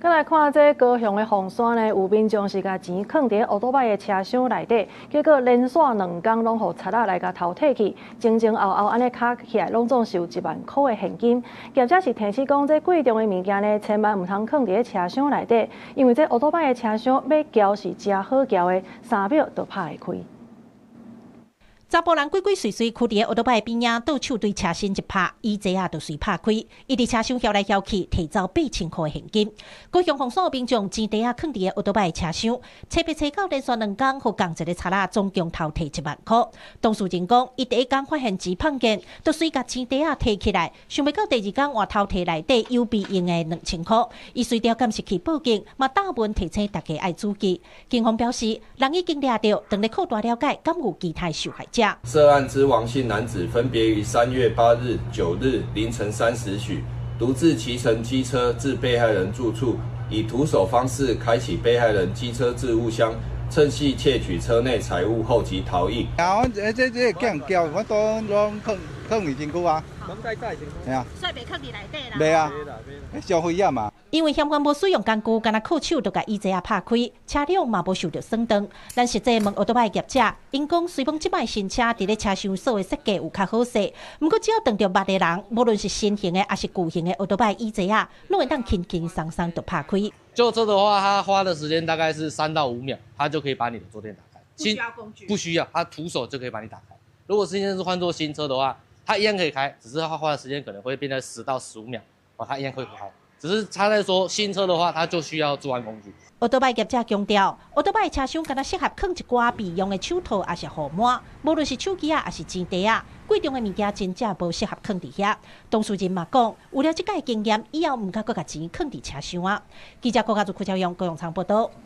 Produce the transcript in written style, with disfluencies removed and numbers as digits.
閣來看這高雄的鳳山呢，有民眾是共錢囥佇歐多擺的車廂內底，結果連續兩工攏予賊仔來共偷提去，前前後後按呢加起來，攏總是有1萬箍的現金。業者是提醒講，這貴重的物件呢，千萬毋通囥佇車廂內底，因為這歐多擺的車廂欲撬是誠好撬的，3秒就拍會開。查埔人鬼鬼祟祟，囥佇歐多擺邊仔，倒手對車身一拍，椅子仔就隨拍開。伊佇車廂囂來囂去，提走8000箍的現金。高雄鳳山民眾錢袋仔囥佇歐多擺車廂，揣欲揣到連續兩工，予仝一个賊仔總共偷提1萬箍。當事人講，伊第一工發現錢放見，就隨共錢袋仔提起來，想袂到第二工換偷提內底有備用的2000箍。伊隨調監視器報警，嘛打文提醒大家愛注意。警方表示，人已經掠著，正咧擴大了解，敢有其他受害者。涉案之王姓男子分別於3月8日、9日凌晨3時許，獨自騎乘機車至被害人住處，以徒手方式開啟被害人機車置物箱，趁隙竊取車內財物後即逃逸。啊，阮這這這叫人撬，我都攏囥囥佇身軀啊。係啊。所以袂囥佇內底啦。袂啊，傷危險嘛。因為嫌犯無使用工具，干焦靠手就共椅子仔拍開，車輛嘛無受著損斷。咱實際問歐多擺業者，𪜶講雖講這擺新車佇咧車廂鎖的設計有較好勢，毋過只要撞著捌的人，無論是新型的抑是舊型的歐多擺椅子仔，攏會當輕輕鬆鬆就拍開。舊車的話，它花的時間大概是3到5秒，它就可以把你的坐墊打開。不需要工具。不需要，它徒手就可以把你打開。如果現在是換做新車的話，它一樣可以開，只是它花的時間可能會變成10到15秒，哦，它一樣可以開。只是差在說新車的話，它就需要作案工具。歐多擺業者強調，歐多擺車廂敢若適合囥一寡備用的手套，抑是號碼，無論是手機仔，抑是錢袋仔，貴重的物件真正無適合囥佇遐。當事人嘛講，有了這擺經驗，以後毋敢閣共錢囥佇車廂啊。記者郭家祖、柯昭勇、高永昌報道。